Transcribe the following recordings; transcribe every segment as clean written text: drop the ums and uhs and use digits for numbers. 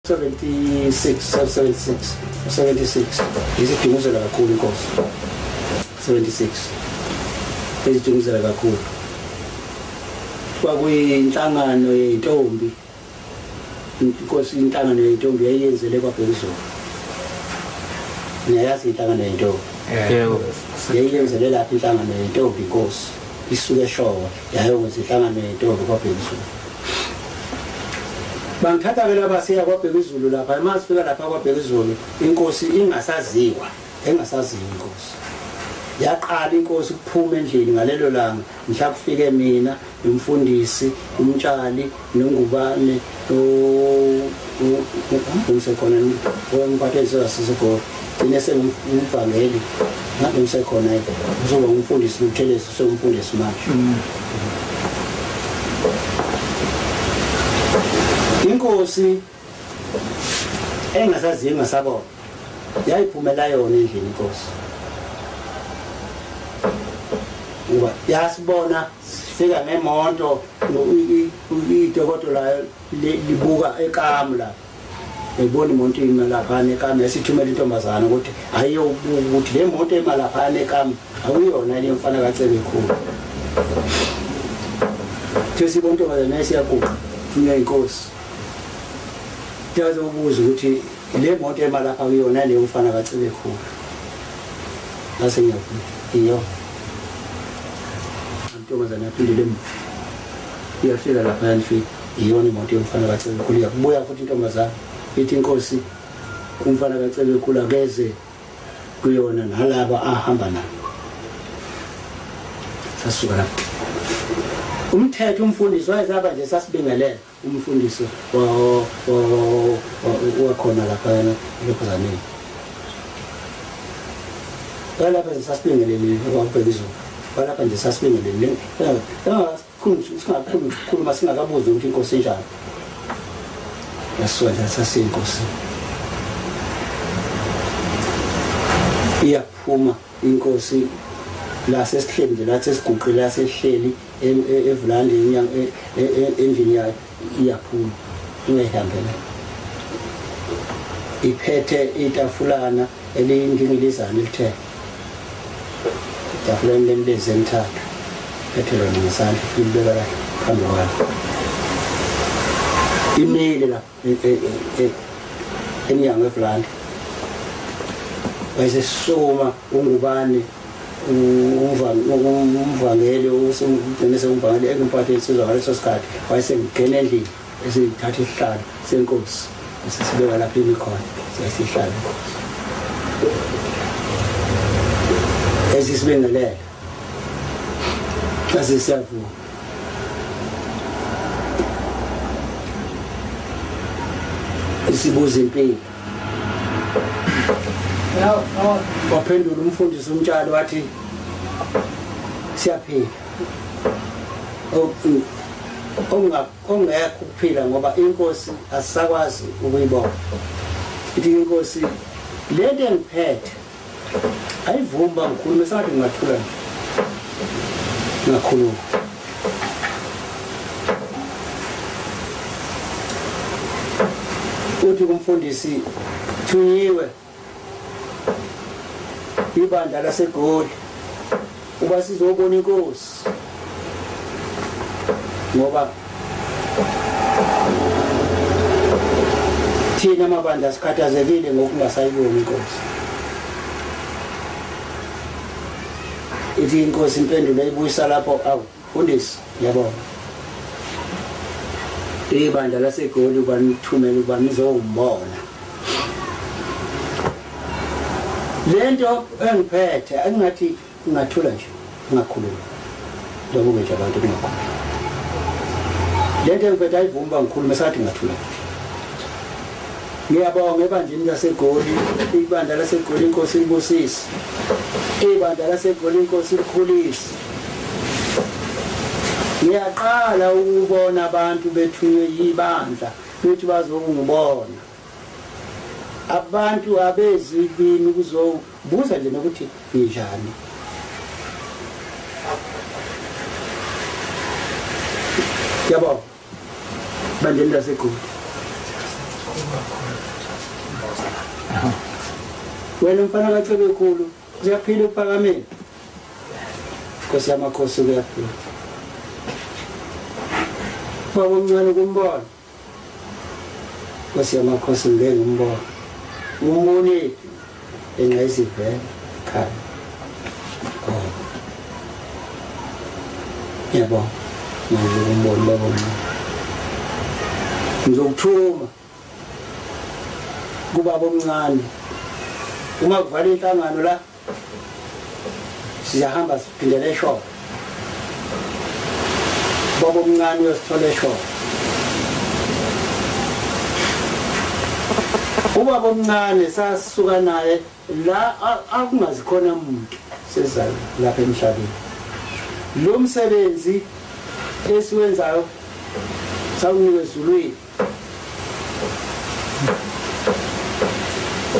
76 76 76 izidunguzela kakhulu inkosi 76 izidunguzela kakhulu. Kwakuyinhlangano yeintombi inkosi, inhlangano yeintombi yayiyenzele kwaBhekuzulu. Niyayazi inhlangano yeintombi? Yebo. Yayiyenzele lapha inhlangano yeintombi inkosi isuke eshowa yayokwenza inhlangano yeintombi kwaBhekuzulu. Bangithatha ke lapha siya kwaBhekuzulu lapha. Uma sifika lapha kwaBhekuzulu inkosi ingasaziwa, engasaziwa inkosi. Yaqala inkosi ukuphuma endlini ngalelo langa mhla kufike mina umfundisi umtshali noNgubane umsekhona ongiphathe isizwe gcine sengumvangeli ngabe ngisekhona uzoba umfundisi noButhelezi usengumfundisi manje. Inkosi engasaziyo engasabona yayiphumela yona endlini inkosi, ngoba yasibona sifika ngemonto idokodo layo libuka ekamu lapha, yayibona imoto ima laphana ekamu, yasithumela intombazana ukuthi ayiyobuka ukuthi le moto ema laphana ekamu akuyona le mfana kaCebekhulu. Sesibona intombazana isiyaguqa thunywa inkosi, yazobuza ukuthi le moto ema lapha kuyona le mfana kaCebekhulu. Ngase ngiyavuma iyo intombazana yaphindile emuva iyafika lapha yanifika iyona imoto yomfana kaCebekhulu. Iyakubuya futhi intombazana ithi inkosi umfana kaCebekhulu akeze kuyona nalaba ahamba nabo. Sasuka lapho umthetho umfundisi wayezaba nje sasibingelela umfundisi wakhona lapha yena elokhuzaneni walapha nje sasibingelele kwaBhekuzulu, walapha nje sasibingelele singakhuluma singakabuzi ukuthi inkosi injani. Yasuka nje sasiyinkosi iyaphuma inkosi la sesihleli nje la sesiguqile la sesihleli evulandi endlini yayo iyaphuma iyahambela iphethe itafulana eliyindingilizana elithe itafulana lelezi emithathu phethe lona ngesandla ilibeka la phambi kwayo imile la emnyango evulandi. Wayesesoma uNgubane umvangeli ugcine sengumvangeli engimphathe insizwa ngaleso sikhathi, wayesengena endlini esithatha isihlalo senkosi esisibeka lapha imi khona siyasihlala inkosi esisibingelela sasisiyavuka. Isibuza impilo waphendula umfundisi umtshali wathi siyaphila ongekho ukuphila ngoba inkosi asisakwazi ukuyibona. Ithi inkosi lento engiphethe ayivumba ngikhulume sengathi ngingathula nje ngakhuluma. Uthi kumfundisi thunyiwe ibandla laseGoli uba sizobona inkosi ngoba thina amabandla sikhathazekile ngokungasayiboni inkosi. Ithi inkosi impendulo ayibuyisa lapho, awu mfundisi ngiyabona ibandla laseGoli uba nithumele uba nizombona. Lento engiphethe engathi ngingathula nje ngingakhuluma njengoba nje abantu kungakhuluma. Lento engiphethe ayivumba ngikhulume sathi ngingathula. Ngiyabonga ebandleni laseGoli, ibandla laseGoli inkosi ibusise, ibandla laseGoli inkosi ikhulise. Ngiyaqala ukubona abantu bethunywe yibandla bethi bazokungibona. Abantu abezi kimi kuzobuza nje nokuthi nginjani. Yabo bandleni laseGoli. Wena mfana kaCebekhulu uyaphila uphakamile. Nkosi yamakhosi uyaphila. Baba omncane kumbona. Nkosi yamakhosi ngeke ngimbone. Umbonile engayisivela khaya. Yebo. Ngikumbona baba omncane. Ngizokuthuma kubaba omncane. Uma kuvala inhlangano la siyahamba siphindele eshop. Baba omncane uyosithola eshop. Ubaba omncane sasuka naye la akungazi khona umuntu sezayo lapha emhlabeni. Lo msebenzi esiwenzayo sawunikwe ezulwini.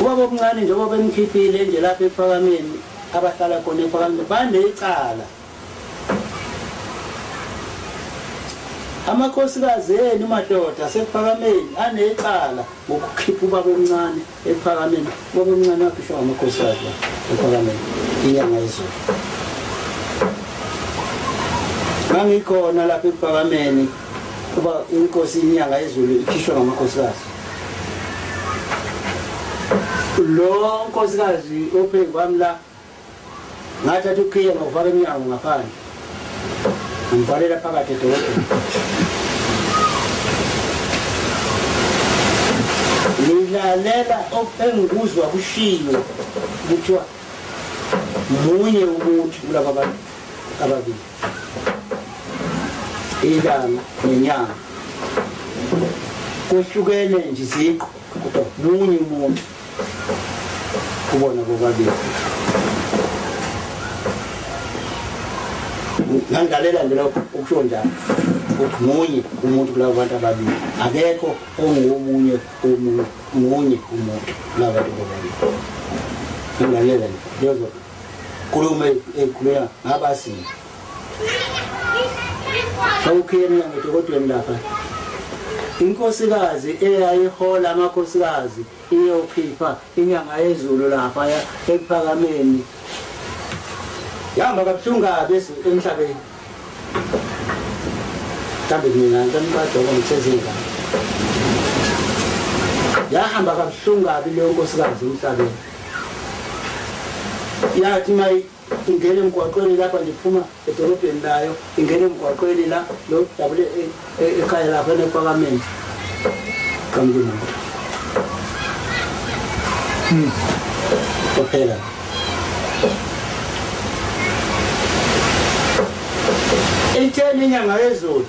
Ubaba omncane njengoba bemkhiphile nje lapha ephakameni abahlala khona ephakameni banecala. Amakhosikazi enu madoda asephakameni anecala ngokukhipha ubaba omncane ephakameni. Ubaba omncane wakhishwa amakhosikazi ephakameni inyanga yezulu. Ngangikhona lapha ephakameni kuba inkosi inyanga yezulu ikhishwa ngamakhosikazi. Lo nkosikazi ophengu kwami la ngathatha ukhiye ngawufaka emnyango ngaphandle ngivalela phakathi edolobheni. Ngilalela engikuzwa kushiwo kuthiwa munye umuntu kulaba abantu ababili, ilanga nenyanga kuhlukene nje iziqu, kodwa munye umuntu kubona bobabili. Ngangilalela nje lokho ukusho njalo ukuthi munye umuntu kulabo bantu ababili, akekho ongomunye munye umuntu kulabo bantu bobabili. Ngilalela nje lezo khuluma ekhuluma ngabasini sawukhiyeni ngedokodweni lapha. Inkosikazi eyayihola amakhosikazi iyokhipha inyanga yezulu lapha ekuphakameni yahamba kabuhlungu kabi emhlabeni. Mhlawumbe mina ngimkadoko ngithezingane. Yahamba kabuhlungu kabi leyo nkosikazi emhlabeni. Yathi mayi ingene emgwaqweni lapha ngiphuma edolobheni layo ingene emgwaqweni la lo dabule ekhaya lapha ephakameni. Qhamuka imoto. Kuphela. Itheni inyanga yezulu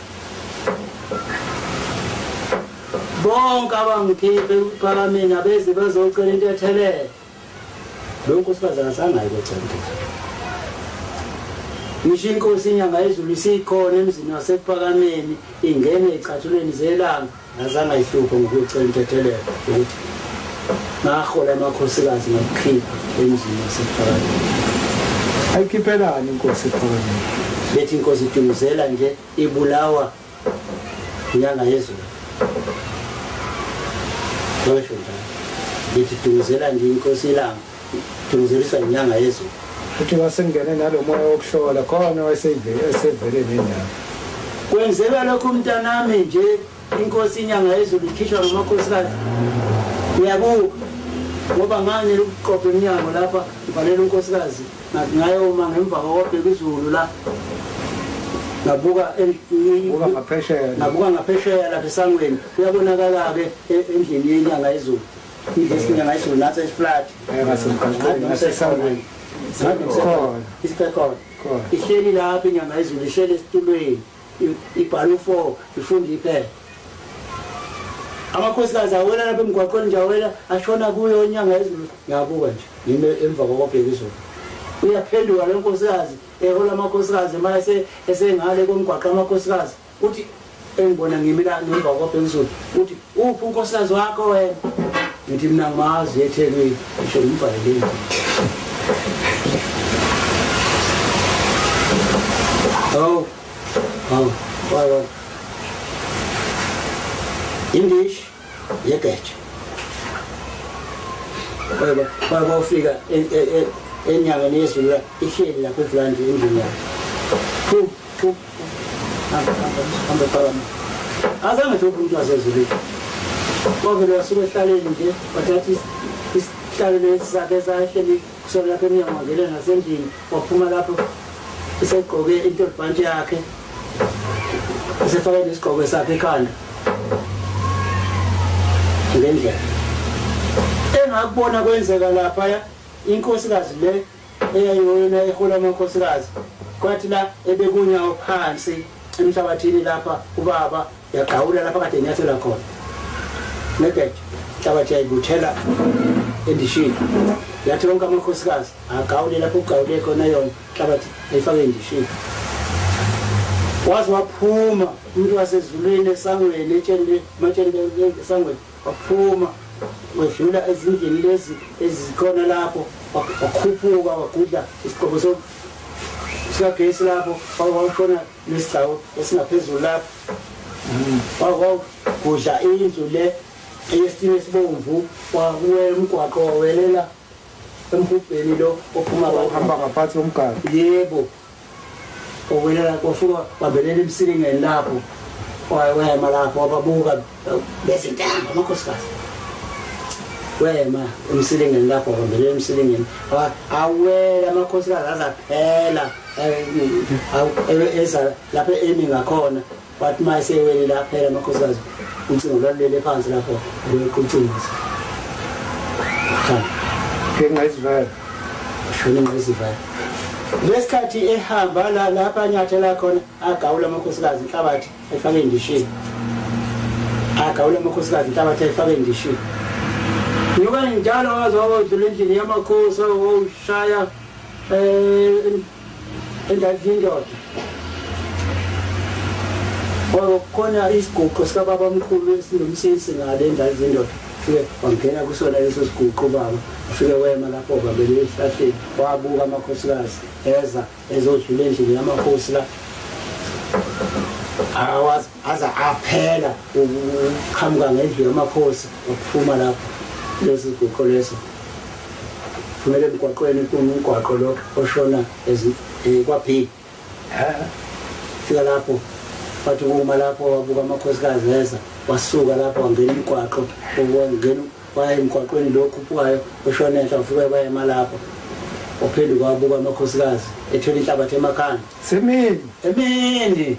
bonke abangikhiphe ephakameni abeze bazocela into ethelele. Lo nkosikazi akasangayi kocela into. Ngisho inkosi inyanga yezulu isikhona emzini wasephakameni ingene ezicathulweni zelanga azange ayihluphe ngokuyocela intethelelo ukuthi ngahola amakhosikazi ngakukhipha emzini wasephakameni. Ayikhiphelani inkosi ephakameni? Bethi inkosi idumuzela nje ibulawa inyanga yezulu. Basho njalo. Bethi idumuzela nje inkosi ilanga idumuzeliswa inyanga yezulu. Futhi wasengene nalo moya wokuhlola khona wayesevele nendawo. Kwenzeka lokho mntanami nje inkosi inyanga yezulu ikhishwa ngamakhosikazi. Uyabuka ngoba ngane ukuqopha eminyango lapha ngivalela unkosikazi ngayoma ngemva kokubheka izulu la ngabuka ngaphesheya ngabuka ngaphesheya lapha esangweni kuyabonakala ke endlini yenyanga yezulu. Indlu yenyanga yezulu nathi esiflat ngasemgwaqweni ngasekhona ihleli lapha inyanga yezulu ihleli esitulweni ibhala u4 ifunda iphepha. Amakhosikazi awela lapha emgwaqweni nje awela ashona kuyo inyanga yezulu. Ngiyabuka nje ngime emva kokubheka izulu. Uyaphenduka le nkosikazi ehola amakhosikazi mase esengale komgwaqo amakhosikazi uthi engibona ngimi la ngemva kokubheka izulu uthi uphi unkosikazi wakho wena? Ngithi mina ngimazi eThekwini ngisho ngimvaleleni. Oh, oh, why? English. Yegeje. Baba ufika enyangeni yezulu ihleli lapha evulandi endlini yakhe. Phu phu hamba phakama. Azange thupha umuntu wasezulwini. Wavele wasuka ehlaleni nje wathatha isihlalo lesi sakhe sahleli kusona lapha emnyango wangena nasendlini waphuma lapho esegqoke intolibhantshi yakhe esefake nesigqoko sakhe ekhanda ngendlela engakubona kwenzeka lapha. Inkosikazi le eyayiyona ehola amakhosikazi kwathi la ebekunyawo phansi emhlabathini lapha ubaba yagawula lapha kade enyathela khona negeje inhlabathi yayibuthela endishini yathi wonke amakhosikazi agawule lapho ugawule khona yona inhlabathi ayifake endishini. Waze waphuma umuntu wasezulwini esangweni etsheni ematsheni esangweni waphuma wedlula ezindlini lezi ezikhona lapho wakhuphuka wagudla isigqoko sikagesi lapho wawushona nesigcawu esingaphezulu lapho wawugudla indlu le eyesitini esibomvu wawela umgwaqo wawelela emhubheni lo ophuma uhamba ngaphansi komgaqo. Yebo, owelela kwafika wabelela emsilingeni lapho wema lapho wababuka bezintambo amakhosikazi wema emsilingeni lapho wabambelela emsilingeni awela amakhosikazi azaphela eza lapho emi ngakhona. Wathi uma esewele laphela amakhosikazi ucingo lwalulele phansi lapho ucingo ngengayizivela shona ngayizivela. Lesikhathi ehamba lapha anyathela khona agawula amakhosikazi inhlabathi efake endishini agawula amakhosikazi inhlabathi efake endishini. Nyuka njalo waze wawudlula endlini yamakhosi wawushaya endlini indoda. Kwakukhona isiguqo sikababa omkhulu esinomsisi ngale endlini indoda. Fike wangena kusona leso siguqo baba ufike wema lapho babele esihlahleni wabuka amakhosikazi eza ezodlula endlini yamakhosi la awazi aza aphela ukuqhamuka ngendlu yamakhosi waphuma lapho leso siguqo leso phumele emgwaqweni kumgwaqo lo oshona kwaB. Fika lapho wathi uma lapho wabuka amakhosikazi eza wasuka lapho wangena umgwaqo wangena waya emgwaqweni lo khuphukayo oshona enhla ufike wayema lapho waphenduka wabuka amakhosikazi ethola inhlabathi emakhanda semini emini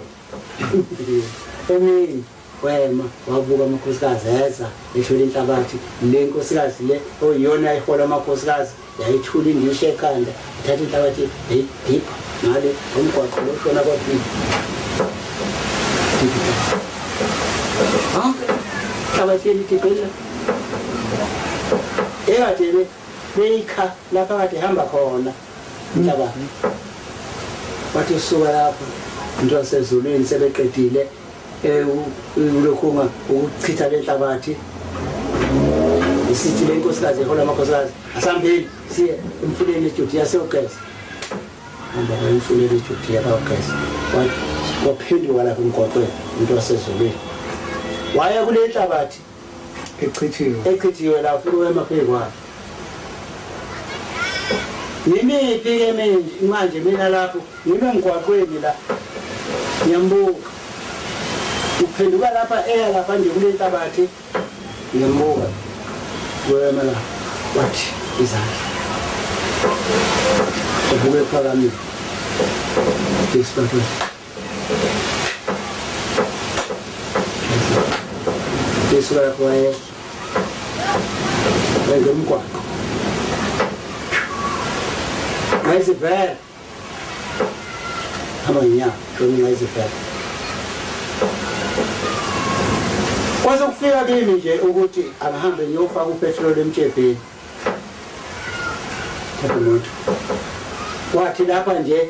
emini wema wabuka amakhosikazi eza ethola inhlabathi le nkosikazi le oyiyona ehola amakhosikazi yayithula indishe ekhanda ithatha inhlabathi yayidipha ngale umgwaqo lo oshona kwaB. Inhlabathi yelidibhela ekade beyikha lapha kade ihamba khona inhlabathi. Wathi usuka lapho into yasezulwini sebeqedile ulokhunga ukuchitha le nhlabathi isithi le nkosikazi ehola amakhosikazi asambeni siye emfuleni eJudiya siyogeza. Hamba emfuleni eJudiya bayogeza. Waphenduka lapho emgwaqweni umuntu wasezulwini waya kule nhlabathi echithiwe la ufike wema phezu kwayo. Yimiphi ke manje mina lapho ngime emgwaqweni la ngiyambuka uphenduka lapha eya lapha nje kule nhlabathi ngiyambuka wema la wathi izandla ubuke phakamile isiphatho Jesu lapho wayehla ngomgwaqo ngayizivela hamba ngenyawo shona ngayizivela. Kwaze kufika kimi nje ukuthi angihambe ngiyofaka upetroli emtshebheni thatha imoto. Wathi lapha nje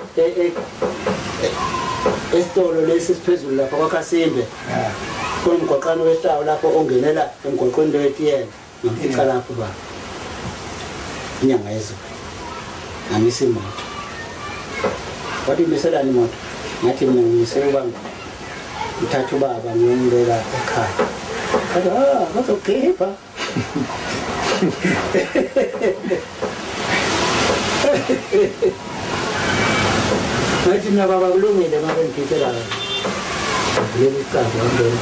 esitolo lesi siphezulu lapha kwaKasimbe komgwaqano wehlawo lapho ongenela emgwaqweni wetiyela ngamfica lapho ba inyanga yezulu ngamisa imoto. Wathi imiselani imoto? Ngathi mina ngimisele ubaba ngithatha ubaba ngiyombeka ekhaya. Athi bazokhipha. Ngathi mina baba kulungile uma bengikhiphe la. Leli cala ngangena.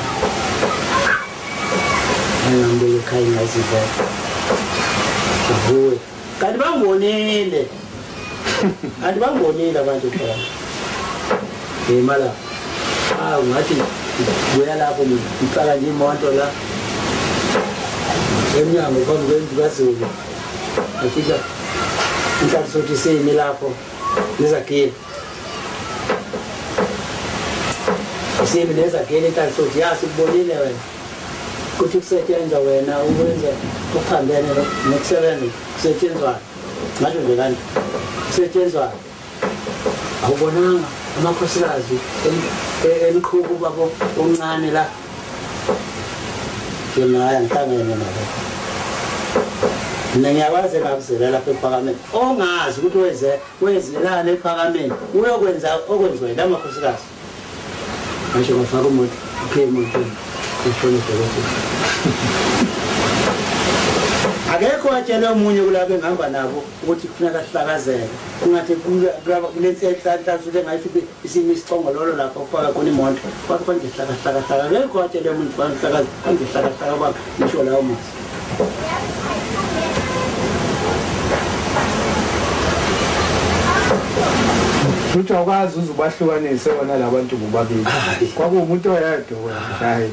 Ngihambe ekhaya ngazivela. Abuye. Kanti bangibonile. Kanti bangibonile abantu phela. Imala. Ngathi buya lapho ngiqala nje imoto la. Emnyango phambi kwendlu kaZulu. Ngafika inhlanhla simi lapho nezagile. Simi nezagile inhlanhla yasikubonile wena. Kuthi kusetshenzwa wena ukwenza ukuphambene nokusebenza kusetshenzwa. Ngasho nje kanje. Kusetshenzwa. Awubonanga amakhosikazi emqhubu babo omncane la. Mina ngihlangene nabo. Mina ngiyakwazi ngakuzela lapha ephakameni. Ongazi ukuthi wezelana ephakameni uyokwenza okwenziwa yilamakhosikazi. Ngisho ngafaka umuntu uphile umuntu ngishone edolobheni. Akekho atshele omunye kulabo engihamba nabo ukuthi kufuneka sihlakazeke. Kungathi kule nhlahla engayifika isimo isicongololo lapho kufaka khona imoto. Kwathi konje hlaka. Akekho atshele umuntu fanele konje hlaka kwakhe ngisho lawo mazwi. Futhi awukwazi uze ubahlukanise wona labantu bobabili. Kwakuwumuntu oyedwa wena. Hayi.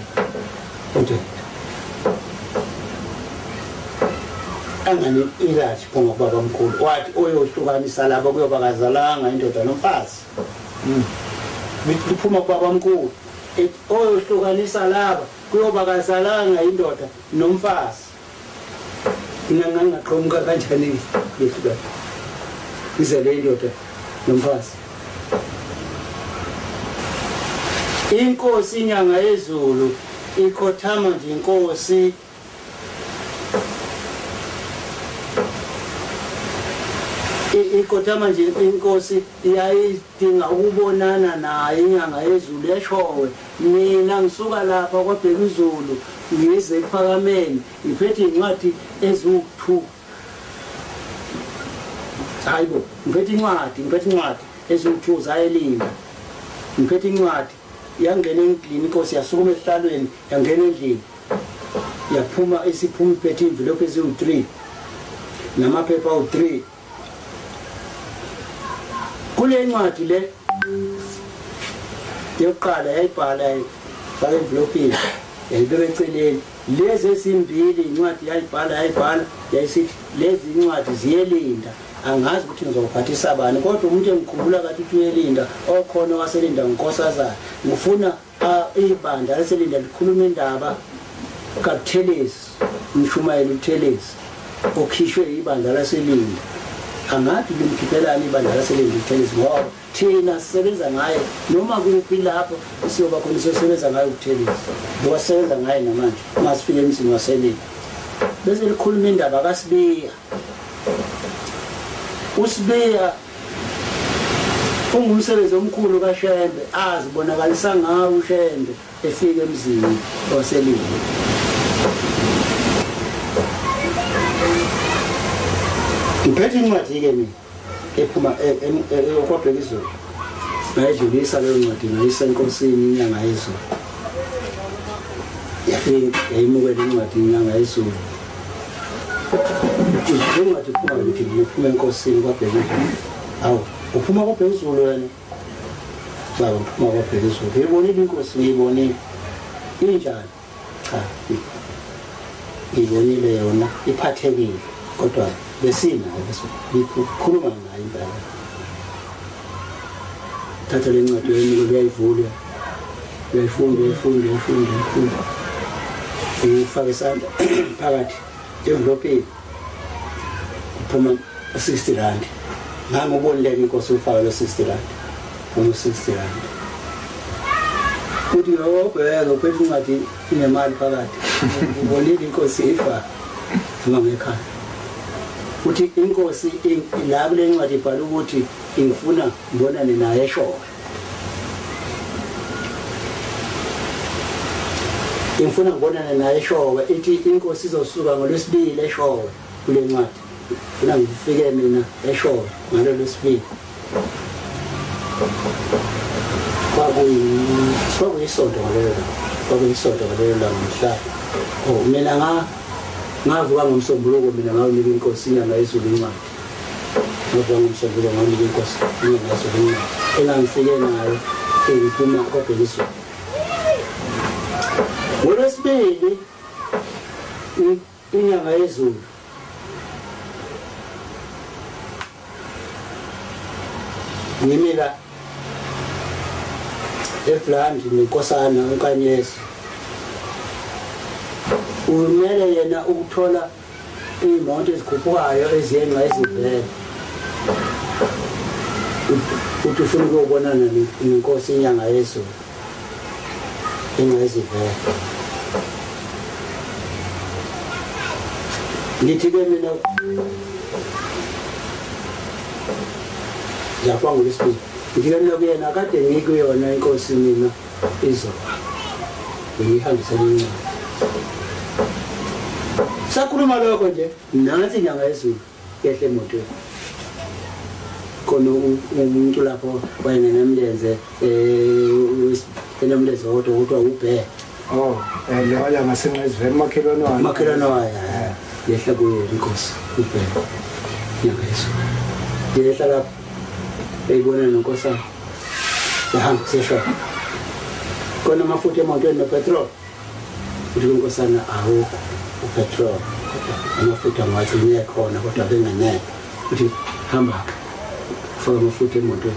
Angani ilathi phuma kubaba mkhulu wathi oyohlukanisa labo kuyoba kazalanga indoda nomfazi. Liphuma kubaba mkhulu oyohlukanisa laba kuyoba kazalanga indoda nomfazi. Mina ngangaqhamuka kanjani ngehluka izele indoda nomfazi. Inkosi inyanga yezulu ikhothama nje inkosi ikhothama nje inkosi iyayidinga ukubonana naye inyanga yezulu eshowe. Mina ngisuka lapha kwaBheka izulu ngize ekuphakameni ngiphethe incwadi eziwu2. Hayibo, ngiphethe incwadi eziwu2 zayelinda. Ngiphethe incwadi yangena endlini inkosi yasukuma esihlalweni yangena endlini yaphuma isiphuma iphethe imvilophu eziwu3 namaphepha awu3. Kule ncwadi le yokuqala yayibhala faka emvilophini yayibeka eceleni. Lezi ezimbili incwadi yayibhala yayisithi lezi incwadi ziyelinda angazi ukuthi ngizophathisa bani kodwa umuntu engikhumbula kathi uthi uyelinda okhona waselinda unkosazana ngifuna ibandla laselinda likhuluma indaba kaButhelezi umshumayeli uButhelezi okhishwe ibandla laselinda. Angathi limkhiphelani ibandla laselinda uButhelezi ngoba thina sisebenza ngaye noma kuphi lapho siyoba khona siyosebenza ngaye uButhelezi ngoba sisebenza ngaye namanje masifike emzini waselinda. Bese likhuluma indaba kaSibiya. uSibiya ungumsebenzi omkhulu kaShembe azibonakalisa ngawo uShembe efika emzini waselinda. Ngiphethe incwadi-ke mina ephuma kwaBheka izulu. Ngayidlulisa leyo ncwadi ngayisa enkosini inyanga yezulu. Yafika yayimukela incwadi inyanga yezulu. Incwadi iphuma ngithi ngiphuma enkosini kwaBheka izulu. Awu, uphuma kwaBheka izulu wena? Baba ngiphuma kwaBheka izulu. Ngiyibonile inkosi, ngiyibonile. Injani? Cha, ngiyibonile yona iphathekile kodwa besinayo besikhuluma ngayo impela. Thatha le ncwadi uyayinika uyayivula uyayifunda uyifaka isandla phakathi envelopini kuphuma 60 rand. Ngangubonile inkosi ufaka lo 60 rand uma 60 rand. Uthi yobheka uphethe incwadi inemali phakathi ubonile inkosi ifa phuma ngekhaya. Uthi inkosi la kule ncwadi ibhala ukuthi ingifuna ngibonane naye eshowe. Ngifuna ngibonane naye eShowe, ithi inkosi izosuka ngolwesibili eShowe kule ncwadi. Funa ngifike mina eShowe ngalolu lwesibili. Kwakuyisonto ngalelo langa, kwakuyisonto ngalelo langa mhla. Oh, mina ngavuka ngomsombuluko mina ngawunika inkosi inyanga yezulu incwadi. Ngavuka ngomsombuluko ngawunika inkosi inyanga yezulu incwadi. Engangifike nayo ngiphuma kwaBhekizulu. Ngolwesibili inyanga yezulu ngimila eFlandi nenkosana uNkanyezi. Umele yena ukuthola iy'moto ezikhuphukayo eziyenxa ezivele. Uthi ufuna ukuyobonana nenkosi inyanga yezulu enxa ezivele. Ngithi-ke mina ngiyakwa ngolwesibili. Ngithi-ke mina kuyena kade ngikuyona inkosi mina izolo ngiyihambisele incwadi. Sakhuluma lokho nje nansi inyanga yezulu yehle emotweni. Khona umuntu lapho wayengenemlenze enomlenze wodwa kuthiwa uBhe. Oh, leyo ngasenqeziveni makhelwane wayo. Makhelwane wayo. Yehla kuye inkosi uBhe. Inyanga yezulu. Yehla lapho eyibona nonkosana. Siyahamba siyasho. Khona amafutha emotweni nopetrol. Uthi inkosana awukho upetrol. Kodwa amafutha ngawagcine khona kodwa benganele. Uthi hamba faka amafutha emotweni.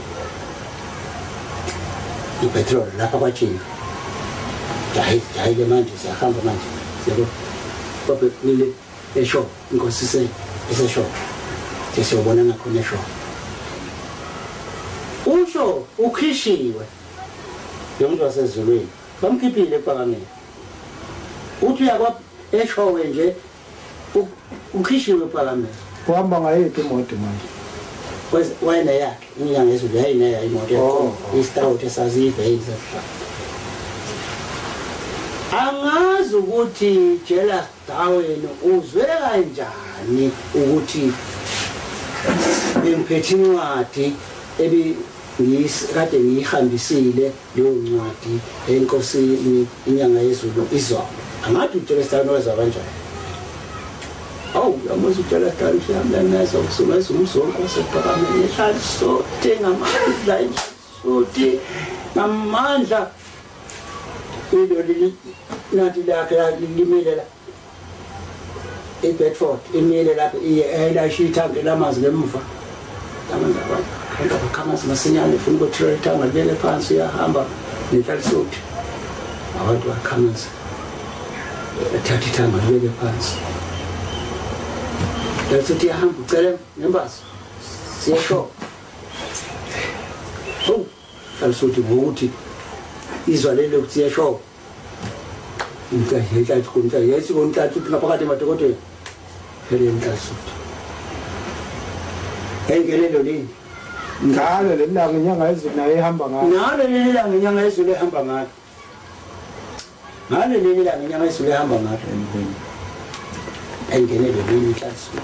Ipetrol lapha kwaJina. Jahi manje siyahamba manje. Siyabo. Kwabe nile esho inkosi isesho. Sesiyobona ngakhona esho. Usho ukhishiwe yomuntu wasezulwini. Bamkhiphile ephakameni. Uthi uyakwa eshowe nje ukhishiwe ephakameni. Uhamba ngayiphi imoto manje? Wayena yakhe inyanga yezulu yayineya imoto yakho istout esaziyive. Angazi ukuthi Jealous Darwin uzwe kanjani ukuthi bengiphethe incwadi ebi kade ngiyihambisile leyo ncwadi enkosini inyanga yezulu izolo. Angathi uJealous Darwin wezwa kanjani. Awu yamuza uJealous Darwin uyamemeza ukusumeza umzonke wasephakameni ehlalsote ngamandla ehlalsote ngamandla. Iloli nathi lakhe limile la iBedford imile lapho iye ithange lamanzi ngemuva. Amanzi abantu bakhamanzi masinyane ufuna ukuthela ithanga libele phansi uyahamba nenhlalisuthi. Abantu bakhamanzi ethatha ithanga libeke phansi. Yathi iyahamba ucele ngembazo siyasho. Oh, hlalisuthi ngokuthi izwa lelo ukuthi siyasho. Inhlanhla ngaphakathi emadokodweni. Phela inhlalisuthi. Engenelo lini? Ngalo leli langa inyanga yezulu nayo ihamba ngalo. Ngalo leli langa inyanga yezulu ihamba ngalo. Ngalo leli langa inyanga yezulu ihamba ngalo. Engenelo lini inhlalisuthi.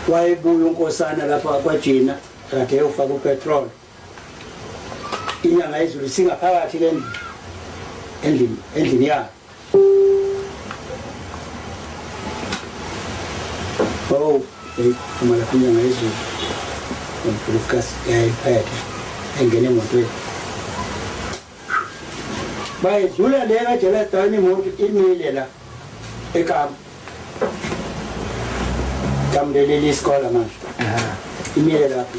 Wayebuya unkosana lapha kwaJina kade eyofaka upetrol. Inyanga yezulu singaphakathi le endlini yakhe. Oh, uma lapho inyanga yezulu umfulukazi yayiphethe engene emotweni. Bayidlula le kaJealous Darwin imoto imile la eKapa. Kamu leli isikole manje. Imile lapho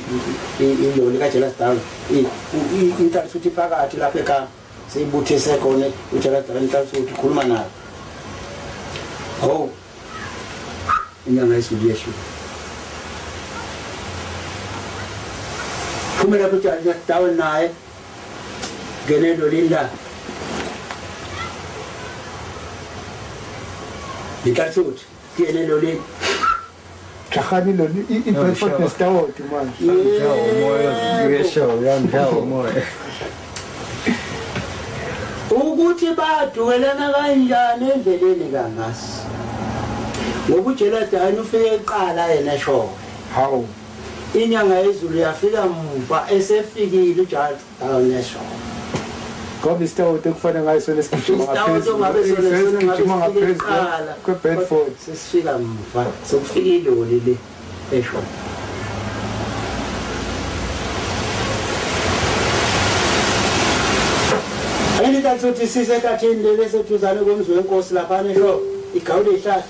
iloli kaJealous Darwin. Inhlalisuthi phakathi lapha eKapa. Seyibuthise khona uJealous Darwin inhlalisuthi ukhuluma nayo. Oh. Inyanga yezulu yehla. Phumela kuJealous Darwin naye. Ngene elolini la. Inhlalisuthi kuyena elolini. Jahani loli iBedford nesitawoti manje. Umoya uyesho uyangihla umoya. Ukuthi badukelana kanjani endleleni kangasi. Ngoba uJerald Darwin ufike eqala yena eshowe. Hawu. Inyanga yezulu yafika muva esefikile uJerald Darwin eshowe. Ngoba isitawuti kufanele ngayo sona sigijima ngaphezulu. Sigijima ngaphezulu kweBedford. Sesifika muva sokufika iloli le eshowe. Angithi sisehlathini leli eseduzane komzi wenkosi lapha eshowe igawule ihlahla.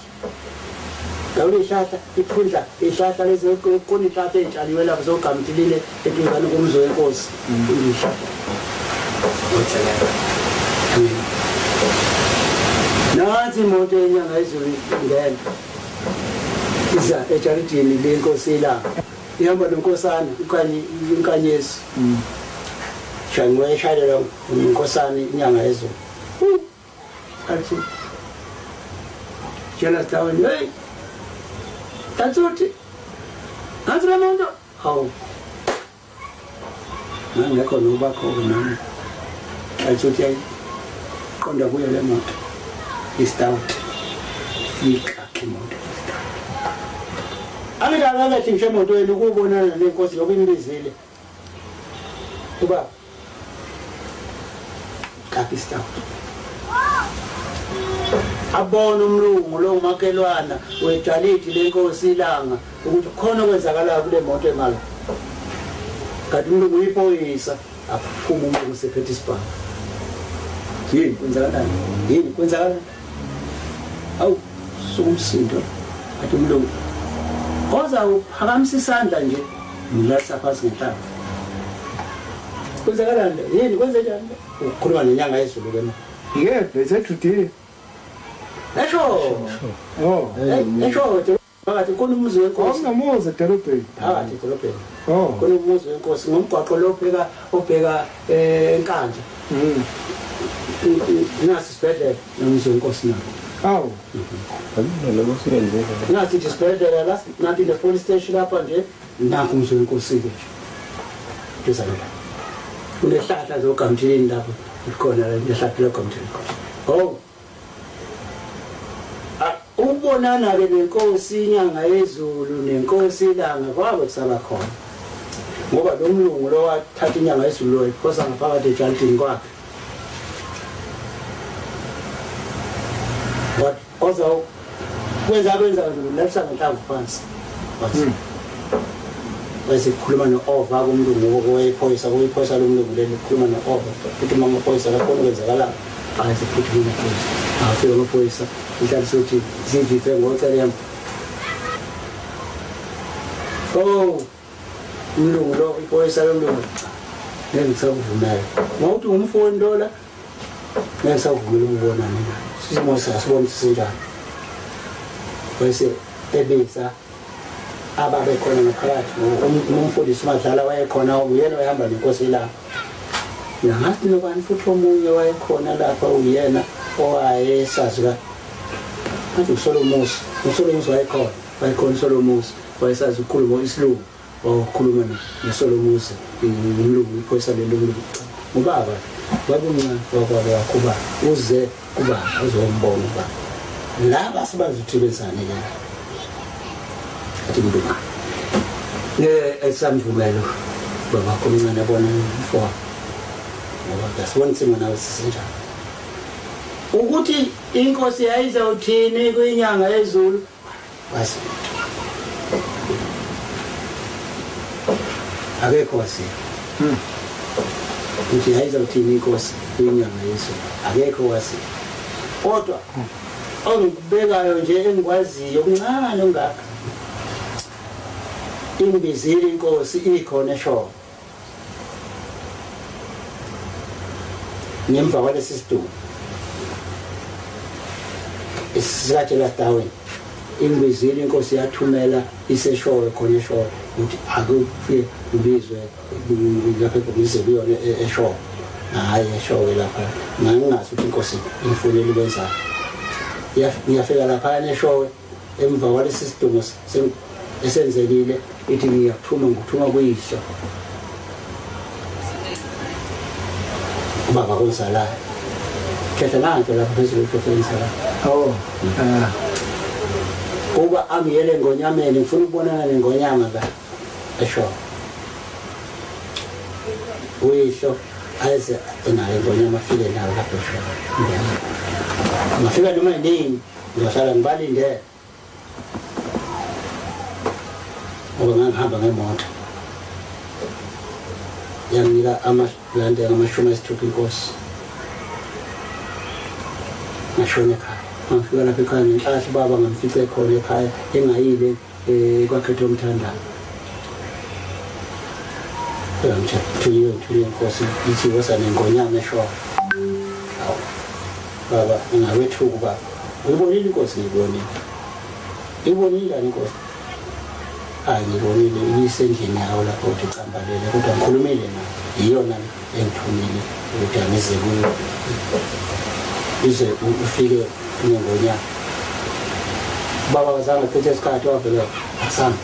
Gawule ihlahla iphundla ihlahla lezi khona ihlahla ezitshaliwe lapho zogamthilile eduzane komzi wenkosi ihlahla. Nansi imoto yenyanga yezulu ingena iza ejaridini lenkosi ilanga ihamba nonkosana inkanyezi shangwe shayela inkosana inyanga yezulu athi Jealous Darwin, hey Tatsuti nansi le moto hawu ngangekho nobakho nami Tatsuti qonda kuyo le moto istout ikakhe imoto angikakathi ngisho emotweni ukubonana nenkosi ngoba imbizile uba kaphi istout abona umlungu lo umakelwana wejalidi lenkosi ilanga ukuthi khona okwenzakalayo kule moto emala kanti umlungu uyiphoyisa aphuma umlungu sephethe isibhamu. Yini kwenzakalani? Yini kwenzakalani? Awu suka umsindo athi umlungu koza uphakamisa isandla nje ngilatha phansi ngenhlamvu. Kwenzakalani? Yini kwenzenjani? Ukhuluma nenyanga yezulu ke manje. Yebo, esedudile. Esho. Oh, esho phakathi khona umuzi wenkosi. Awunamuzi edolobheni. Phakathi edolobheni. Oh. Khona umuzi wenkosi ngomgwaqo lo obheka eNkandla. Nasi isibhedlela nomuzi wenkosi nawo. Awu. Nasi isibhedlela la, nathi le police station lapha nje, nanku umuzi wenkosi ke nje. Duzane la. Kunehlahla zogamthini lapho, likhona lehlahla logamthini khona. Oh. Ubonana ke nenkosi inyanga yezulu nenkosi ilanga kwabe kusaba khona. Ngoba lo mlungu lo wathatha inyanga yezulu wayiphosa ngaphakathi ejalidini kwakhe. What oza kwenza nje ngenhlamvu phansi. Bese kukhuluma no-Ova kumlungu owayephoyisa kuyiphoyisa lo mlungu leli kukhuluma no-Ova futhi uma amaphoyisa lakhona kwenzakala asephuthume amaphoyisa. Afika amaphoyisa inhlalo sokuthi zivive ngocelema. Oh umlungu lo iphoyisa lomlungu ngeke ngisakuvumela. Mawuthi umfowenu lola ngeke ngisakuvumela ukubonana naye. Sisimo sasibona sinjani. Bese ebiza ababekhona ngaphakathi umfundisi uMadlala wayekhona uyena wayehamba nenkosi ilanga. Ngathi nobani futhi omunye wayekhona lapha uyena owayesazi ka ngathi uSolomusi wayekhona uSolomusi wayesazi ukukhuluma isilungu wakhuluma noSolomusi umlungu iphoyisa lelungu ubaba wabumncane wakwakho uze kuba uzombona uba laba sibazuthi benzani ke athi mntu esamvumelo baba omncane abona umfowabo ngoba ngasibona isimo nawe sisinjani ukuthi inkosi yayizawuthini kwinyanga yezulu wazi akekho waziyo ukuthi yayizawuthini inkosi kwinyanga yezulu akekho waziyo kodwa ongikubekayo nje engikwaziyo okuncane ongaka imbizile inkosi ikhona eshowe ngemva kwalesi sidumbu esikaJerald Darwin imbizile inkosi yathumela iseshowe khona eshowe ukuthi akufike ubizwe lapha ebhokisini kuyona eshowe. Hayi eshowe lapha ngangingazi ukuthi inkosi imfunela ukwenzani. Ngiyafika lapha eshowe emva kwalesi sidumbu esenzekile ithi ngiyakuthuma ngikuthuma kuyihlo ubaba kozalayo Khetha nanto lapha phezulu etafuleni sala. Oh. Kuba angiyele ngonyameni ngifuna ukubonana nengonyama la. Esho. Uyihlo aze enayo ingonyama afike nayo lapho esho. Ngafika noma nini ngizohlala ngibalinde. Ngoba ngangihamba ngemoto. Yanginika amalandi angama-60 inkosi. Ngashona ekhaya. Ngafika lapha ekhaya ngenhlahla baba ngamfice khona ekhaya engayile kwakhetha umthandazo. Ngithunywe inkosi ithi wosa nengonyama esho. Hawu. Baba ngawethuka baba. Uyibonile inkosi ngibonile. Ibonile njani inkosi? Hayi ngibonile ibisendlini yawo lapho uthi cambalele kodwa ngikhulumile nayo. Iyona engithumile ukuthi angize kuyo. Ize ufike nengonyama. Baba kazange achithe isikhathi wavele asanga.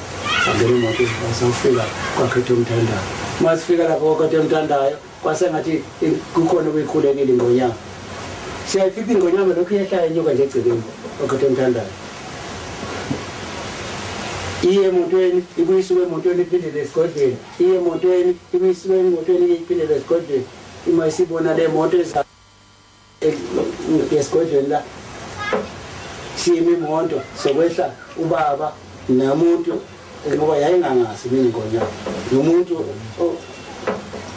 Sangena imoto sawufika kwakhetha umthandazo. Masifika lapho kwakhetha umthandayo kwasengathi kukhona okuyikhulekile ingonyama. Siyayifika ingonyama lokhu iyehla inyuka nje egcekeni kwakhetha umthandayo. Iye emotweni ibuyisuke emotweni iphindele esigodlweni. Iye emotweni ibuyisuke emotweni iphindele esigodlweni. Uma isibona le moto esigodlweni la siyimi imoto sokwehla ubaba namuntu ngoba yayingangazi mina ingonyama nomuntu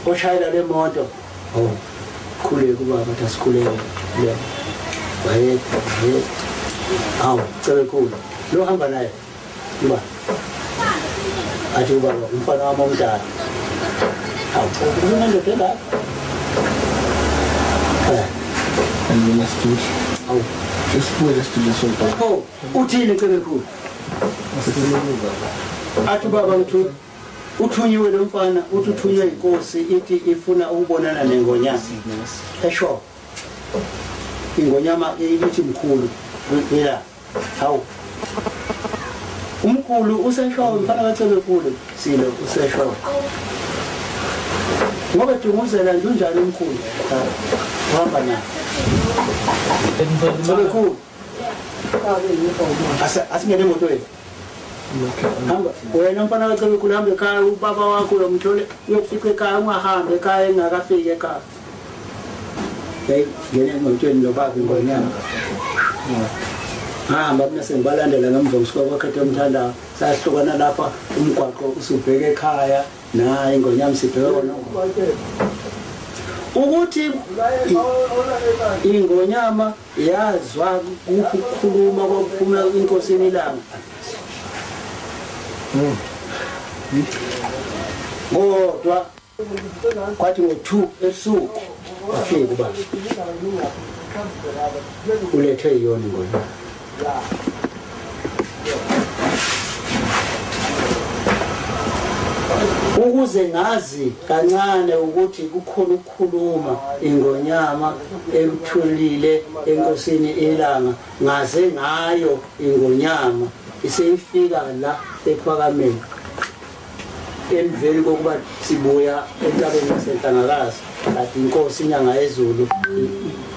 oshayela le moto. Oh khuleka ubaba athi asikhuleke le waye awu cebekhulu lo hamba naye uba athi ubaba umfana wami omdala. Awu unendoda engaka. Awu esibuye esitulo sontwana. Oh uthini cebekhulu? Athi baba ngithi uthunyiwe lo mfana uthi uthunywe inkosi ithi ifuna ukubonana nengonyama. Esho ingonyama ithi mkhulu ila. Hawu umkhulu usesho umfana kaCebekhulu silo usesho. Ngoba dunguzela nje unjani umkhulu? Uhamba naye. Cebekhulu asingene emotweni. Hamba wena mfana kaCebekhulu hamba ekhaya ubaba wakho uyomthole uyofika ekhaya ungahambi ekhaya engakafiki ekhaya. Hey ngene emotweni nobaba ingonyama. Ngahamba mina sengibalandela ngemva kusuka kwakhetha umthandazo sahlukana lapha umgwaqo usubheke ekhaya naye ingonyama sibheke kona. Ukuthi ingonyama yazwa ukukhuluma kokuphuma inkosini ilanga. Kodwa kwathi ngo-2 ebusuku wafika ubaba ulethwe yiyona ingonyama. Ukuze ngazi kancane ukuthi kukhona ukukhuluma ingonyama ekuthulile enkosini ilanga ngaze ngayo ingonyama iseyifika la ephakameni emveni kokuba sibuya entabeni yaseNhlangakazi kanti inkosi inyanga yezulu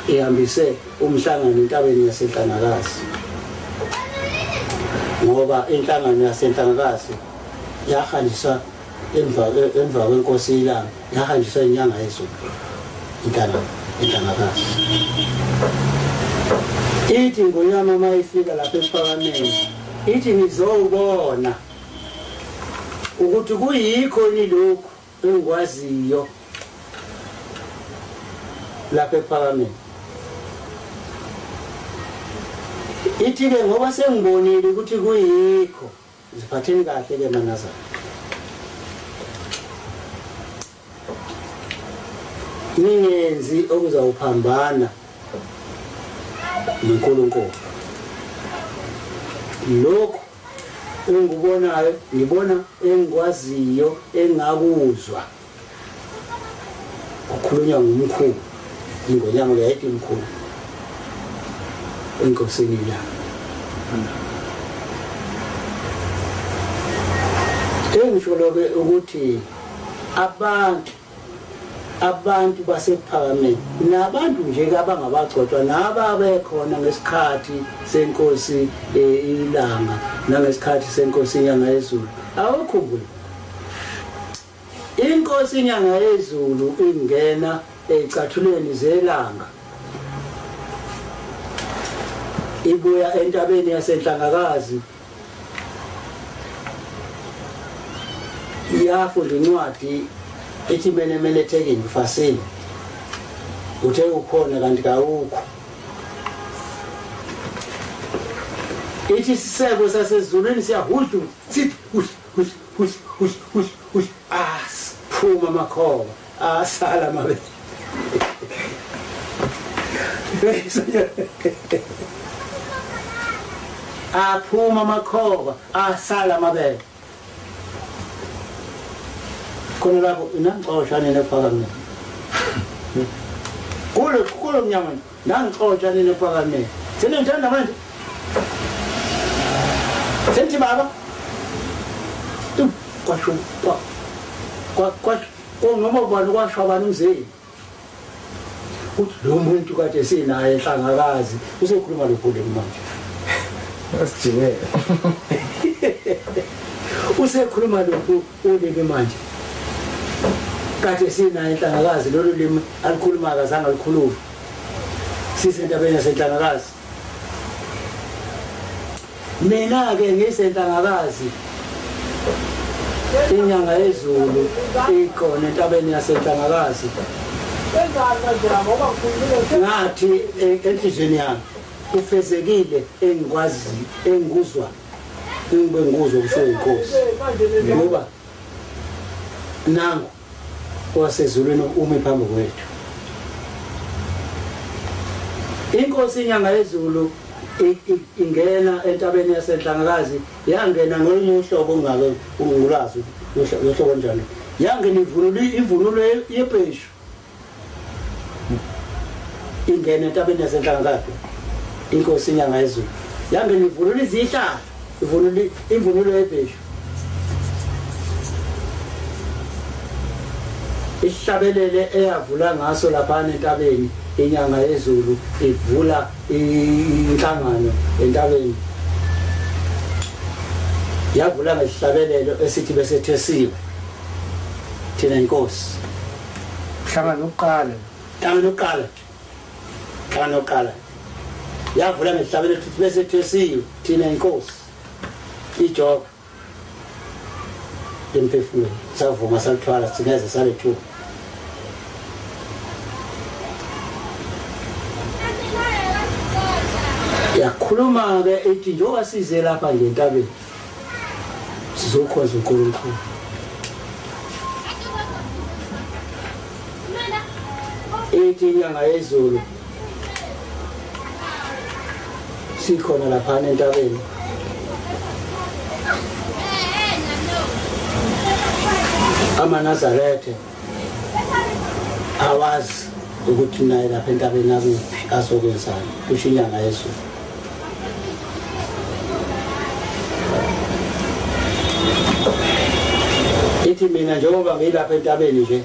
ihambise umhlangano entabeni yaseNhlangakazi ngoba inhlangano yaseNhlangakazi yahanjiswa emva kwenkosi ilanga yahanjiswa inyanga yezulu inhlangakazi. Ithi ingonyama uma ifika lapha ephakameni ithi ngizowubona ukuthi kuyikho ni lokhu engikwaziyo lapha ephakameni. Ithi ke ngoba sengibonile ukuthi kuyikho ziphatheni kahle ke manazana. Ningenzi okuzawuphambana noNkulunkulu. Lokhu engikubonayo ngibona engikwaziyo engakuzwa kukhulunywa ngumkhulu ingonyama leyayithi mkhulu enkosini la. Engisho lokho ukuthi abantu Abantu basePhakameni nabantu nje abangabagcotshwa nababekhona ngesikhathi senkosi iLanga nangesikhathi senkosi iNyanga yeZulu. Awukhumbule inkosi iNyanga yeZulu ingena ezicathulweni zelanga, ibuya entabeni yaseNhlangakazi, iyafunda incwadi ethi mene thekini fasini, uthe ukhona kanti kawukho. Ithi isiseko sasezulwini siyahudlu sithi hush hush hush hush hush hush, asiphuma amakhoba asala amabele. Aphuma amakhoba asala amabele. Khona lapho nangixosha nina ePhakameni. Kulo mnyama nangixosha nina ePhakameni. Seningithanda manje. Senthi baba. Kwasho kwa noma ubani kwasho abantu umzini. Uthi lo muntu kade sinaye eNhlangakazi usekhuluma lokhu manje. Asijikele. Usekhuluma lokhu ulimi manje. Kade sinaye eNhlangakazi lolu limi alikhuluma akazange alikhuluma. Sisentabeni yaseNhlangakazi. Mina ke ngisenhlangakazi. Inyanga yeZulu ikhona entabeni yaseNhlangakazi. Ngathi enhliziyweni yami kufezekile engikwazi engikuzwa engibe ngikuzwa kusho inkosi, ngoba nangu wasezulwini umi phambi kwethu. Inkosi iNyanga yeZulu ingena entabeni yaseNhlangakazi, yangena ngolunye uhlobo ongake ungulazi uhlobo njani, yangena ivunulo yebheshu, ingena entabeni yaseNhlangakazi. Inkosi iNyanga yeZulu yangena ivunula izihlahla, imvunulo yebheshu, ihlabelele eyavula ngaso lapha entabeni iNyanga yeZulu ivula inhlangano entabeni, yavula ngesihlabelelo esithi besethesiwe thina inkosi. Hlangano oqala, hlangano oqala yavula ngesihlabelelo esithi besethesiwe thina inkosi. Ijoka emphefumulweni savuma salithwala singeze salethuka. Yakhuluma ke ethi njengoba size lapha nje entabeni sizokhonza uNkulunkulu. Ethi iNyanga yeZulu sikhona lapha entabeni, amaNazaretha awazi ukuthi naye lapha entabeni akuphi azokwenzani, kusho iNyanga yeZulu. Ithi mina njengoba ngilapha entabeni nje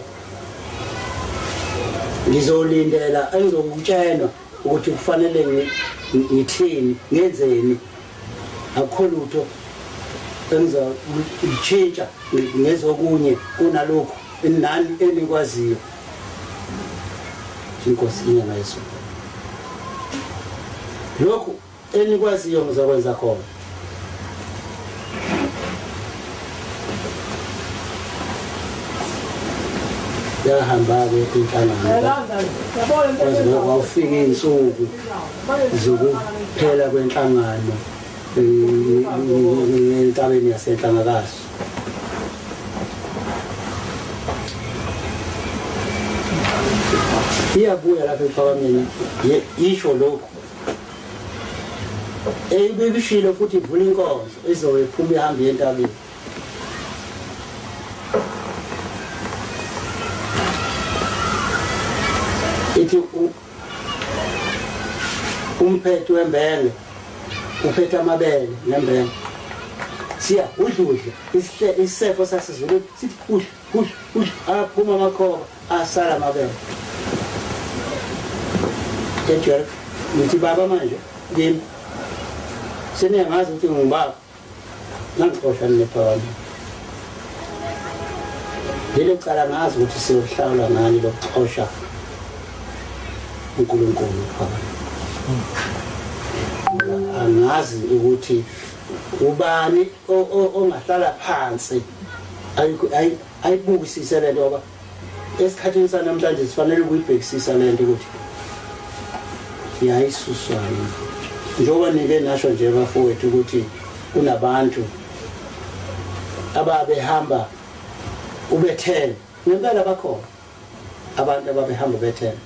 ngizolindela engizokutshelwa ukuthi kufanele ngithini ngenzeni, akukho lutho engizokutshintsha ngezokunye kunalokhu nani enikwaziyo. Inkosi iNyanga yeZulu, lokhu enikwaziyo ngizokwenza khona. Yahamba-ke inhlangano kwaze kwafika iy'nsuku zokuphela kwenhlangano entabeni yaseNhlangakazi. Iyabuya lapha ePhakameni isho lokhu eyibikishilo futhi ivula inkonzo izobe iphuma ihambe entabeni. Ithi umphethe wembenge uphethe amabele nembenge, Siya udludla isefo sasizulu sithi udl udl udl, aphuma amakhoba asala amabele. Ejere ngithi baba manje kimi seniyangazi ukuthi ngingubaba, nangixosha nephakama. Lelo cala ngazi ukuthi siyohlawula ngani lokuxosha uNkulunkulu phakathi. Angazi ukuthi ubani ongahlala phansi ayibukisise lento, ngoba esikhathini sanamhlanje sifanele ukuyibhekisisa lento ukuthi yayisuswa yini. Njengoba nike nasho nje bafowethu ukuthi kunabantu ababehamba ubethele, ngempela bakhona abantu ababehamba bethele.